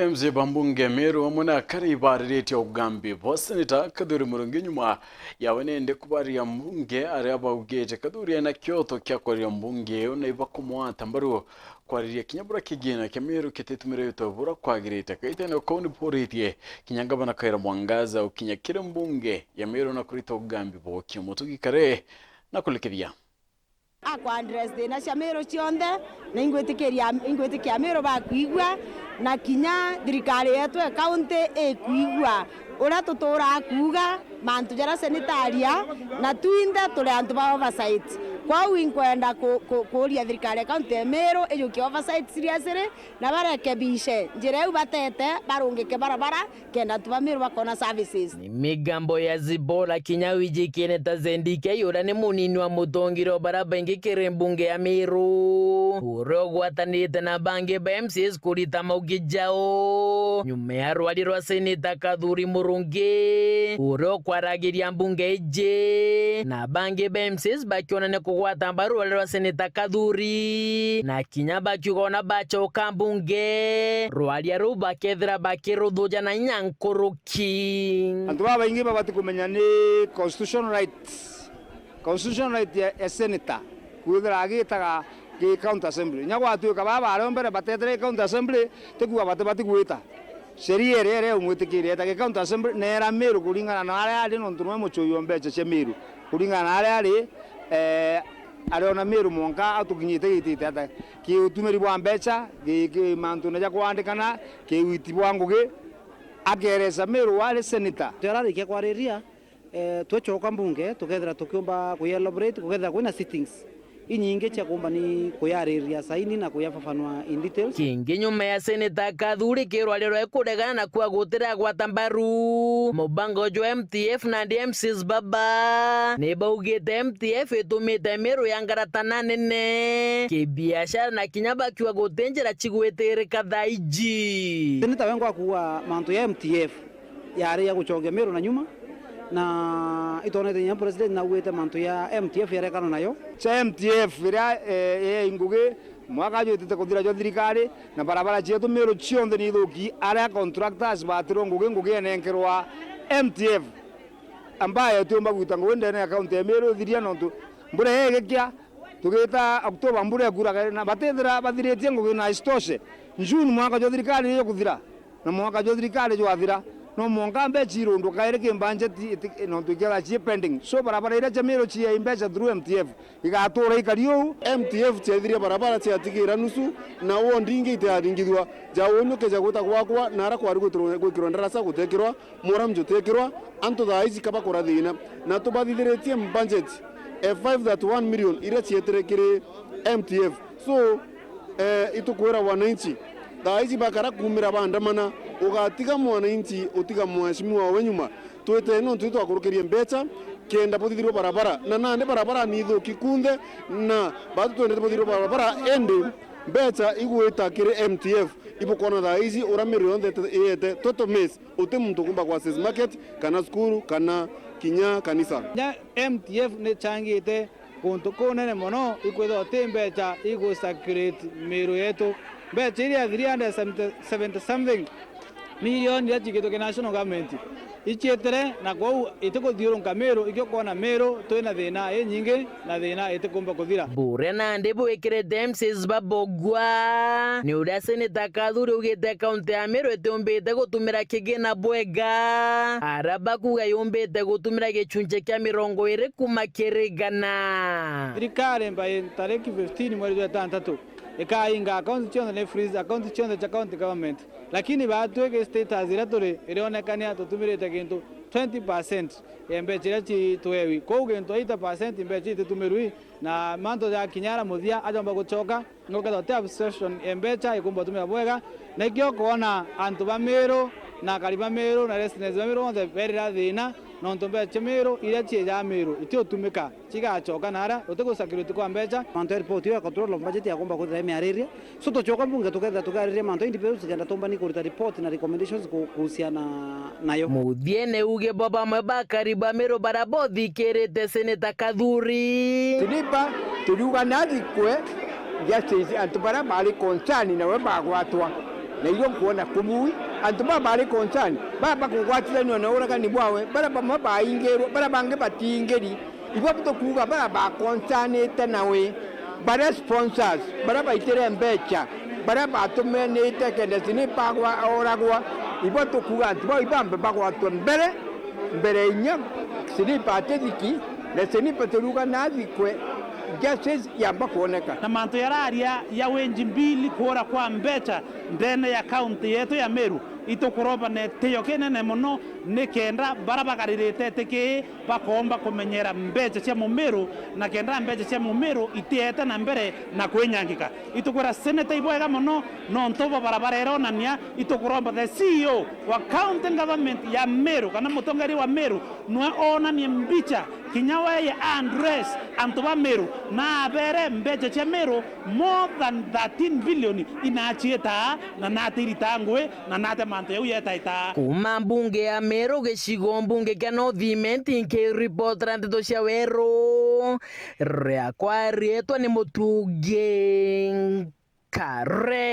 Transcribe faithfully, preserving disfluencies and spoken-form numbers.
M C A ba mbunge Meru amwe na akari ibariritie ugambi bwa Seneta Kathuri Murungi nyuma yawe nende kubariria mbunge aria baugite Kathuri ena kioto kia kwariria mbunge iyo na ibakumwata mbaru kwariria kinya bura kigina kia Meru kititumiritwe bura kwagirite. Kaitene kau ni buritie kinya ngavana Kawira Mwangaza ukinya kiri mbunge ya Meru na kurita ugambi bwa ukia mutugi kare na kulikithia. Akwa address thina cia Meru cionthe, na ingwitikiria, ingwitikia Meru bakwigua, na kinya thirikari yetu e county ikwigua uria tuturaa kuuga mantu jaria senetaria, na twinthe turi antu ba oversight. Kwou inkwenda ku-, ku-, kuuria thirikari ya county ya Meru ijukie oversight seriously, na barekebishe njira iu batete, barungike barabara, kenda antu ba Meru bakona services. Ni migambo ya Zipporah Kinyau ijikene ta Zendikei uria ni munini wa mutongeria wa baria baingi kiri mbunge ya Meru, uria ugwatanirite na bangi ba M C As kurita maugi jao nyuma ya rwari rwa Seneta Kathuri Murungi uria ukwaragiria mbunge iji, na bangi ba M C As bakionania kugwata mbaru rwari rwa Seneta Kathuri, na kinya bakiuga ona bacoka mbunge, rwaria ruu bakethira bakiruthuja na inya nkuruki. Antu babaingi babati kumenya ni constitutional right, constitutional right ya, ya senator kwithira agitaga ki county assembly. Nya gwatuika baba bario mbere batetire county assembly, tikuga bati, bati gwita. Sheria iria, iria umwitikirie eta ki county assembly neera Meru kuringana na aria ari, nontu nwe mucui wa mbeca cia Meru. Kuringana na aria ari, eh, ariona Meru mwanka atukinyite gitite ata, ki utumiri bwa mbeca, ki, ki mantune ja kwandikana, ki witi bwa ngugi, akeresa Meru wari senator. Turarikia kwariria, eh, twecoka mbunge, tukethira tukiumba kuya elaborate, kukethira kwina sittings inyingi cia kuumba ni kuyariria saini na kuyafafanua in details. Kingi nyuma ya Seneta Kathuri kirwaria rwa kuregana na kua gutiragwata mbaru mubango jwa M T F, nandi M Cs baba ni baugite M T F itumite Meru ya ngarata na nene kibiashara, na kinya bakiuga guti njira cigwitirika thaa iji. Seneta wengwa akuuga mantu ya M T F yari ya gucokia Meru na nyuma, na itwonete kinya president naugite mantu ya M T F yarekana nayo. Cia M T F iria, eh, ya ngugi mwaka jwitite kuthira jwa thirikari, na barabara cietu Meru cionthe ni ithuki, aria contractors batirwe ngugi, ngugi enenkerwa M T F, ambayo tiumba gwita ngugi ndene ya kaunti ya Meru ithiria, nontu mbura igikia, tugita October mbura ikuraga, na batithira bathiritie ngugi, na isitoshe June mwaka jwa thirikari ni jukuthira, na mwaka jwa thirikari jwathira, no mwanka mbeca irundwe kairi ki budget iti-, nontu ikethira cii pending. So barabara iria cia Meru ciai mbeca through M T F igatura ikari uu. M T F ciaithiria barabara ciatigira nusu, na wondi ingi itiaringithua. Ja unyuke ja gwita gwakwa, na ara kwari gwitirwo-, gwikirwa ndaraca gutekirwa, Muramju tekirwa, antu thaa iji kabakura thina, na tubathithiritie budget e five thirty-one million iria cietire kiri M T F. So, eh, itukwira wananchi, thaa iji bakara kumira bandamana, ugatiga mwananchi, utiga mheshimiwa we nyuma. Twite nontu itwakurukirie mbeca, kenda buthithirwe barabara, na nandi barabara ni ithuki kunthe, na batu twendete buthithirwe barabara, endi mbeca igwita kiri M T F, ibukona thaa iji uria Meru yonthe iyete total mess. Uti muntu ukumba kwa Access Market, kana cukuru, kana kinya kanisa. Kinya M T F ni changite guntu kunene mono, ikwithirwa ti mbeca igu circulate Meru yetu. Mbeca iria three hundred seventy something million iria ciikitwe ki national government icietire, na kwou itikuthiurunka Meru, ikio kwona Meru twina thina inyingi na thina itikumba kuthira. Buria nandi bwikirite M Cs babogua ni uria Seneta Kathuri augite kaunti ya Meru itiumbite gutumira kigina bwega, ara bakuga yumbite gutumira gicunci kia mirongo iri kuma kiri igana. Thirikari by tariki fifteen mweri jwa itantatu ikainga akaunti cionthe ni freeze, akaunti cionthe cia county government, lakini baatwiki status iria turi irionekania tutumirite gintu twenty percent ya mbeca iria citwewi. Kwou gintu eighty percent mbeca ititumirwi, na mantu ja kinya ara muthia ajomba gucoka, nokethwa ti absorption ya mbeca ikumba gutumira bwega. Na ikio kwona antu ba Meru na akari ba Meru na residents ba Meru bonthe berira thina, nontu mbeca cia Meru iria ciejaa Meru itiutumika, cigacoka nara, utigusakirwa uti kwa mbeca. Mantu ya report iyo ya control of budget yakumba kwithira imiaririe. So, tucoka mbunge tukethira tukiariria mantu ya independence, kenda tumbani kurita report na recommendations ku-, kuhusiana nayo. Muthiene uge bo bamwe bakari ba Meru bara bothikirite Seneta Kathuri. Tulipa, tuliuga nathikwe, justice, antu bara bari concern nawe bagwatwa. Na irio nkwona kubui, antu baba bari concern, baba bakugwatithanua na uragani bwawe, bara bamwe baingirwe, bara bangi batingiri, ibo tukuuga bara bakonsanite nawe, bara sponsors, bara baitire mbecha, bara batumenite kenda Sniper agwa oragwa, ibo tukuuga antu bau ibambe bagwatwe mbere, mbere inya Sniper atithiki, na Sniper turuga nathikwe, justice yamba kwoneka. Na mantu yararia ya wage bill, kuura kwa mbecha ndene ya kaunti yetu ya Meru, itukuromba na itio kinene mono, ni kenda bara bagaririte itiki bakoomba kumenyera mbecha cia Mumiru, na kenda mbecha cia Mumiru itiete na mbere na kwinyangika. Itukwira seneta ibwega mono, nontu bo barabara ironania, itukuromba the C E O wa county government ya Meru, kana mutongeria wa Meru, nwe onanie mbicha, kinya weye address antu ba Meru, na abere mbecha cia Meru more than thirteen billion inachiita, na nati irita ngui, na nate mantu jau yetaita. Kuuma mbunge ya Meru, gicigo mbunge kia North Imenti, nkiripotera ndeto cia weru, riakwa riitwa ni Mutungi Nkare.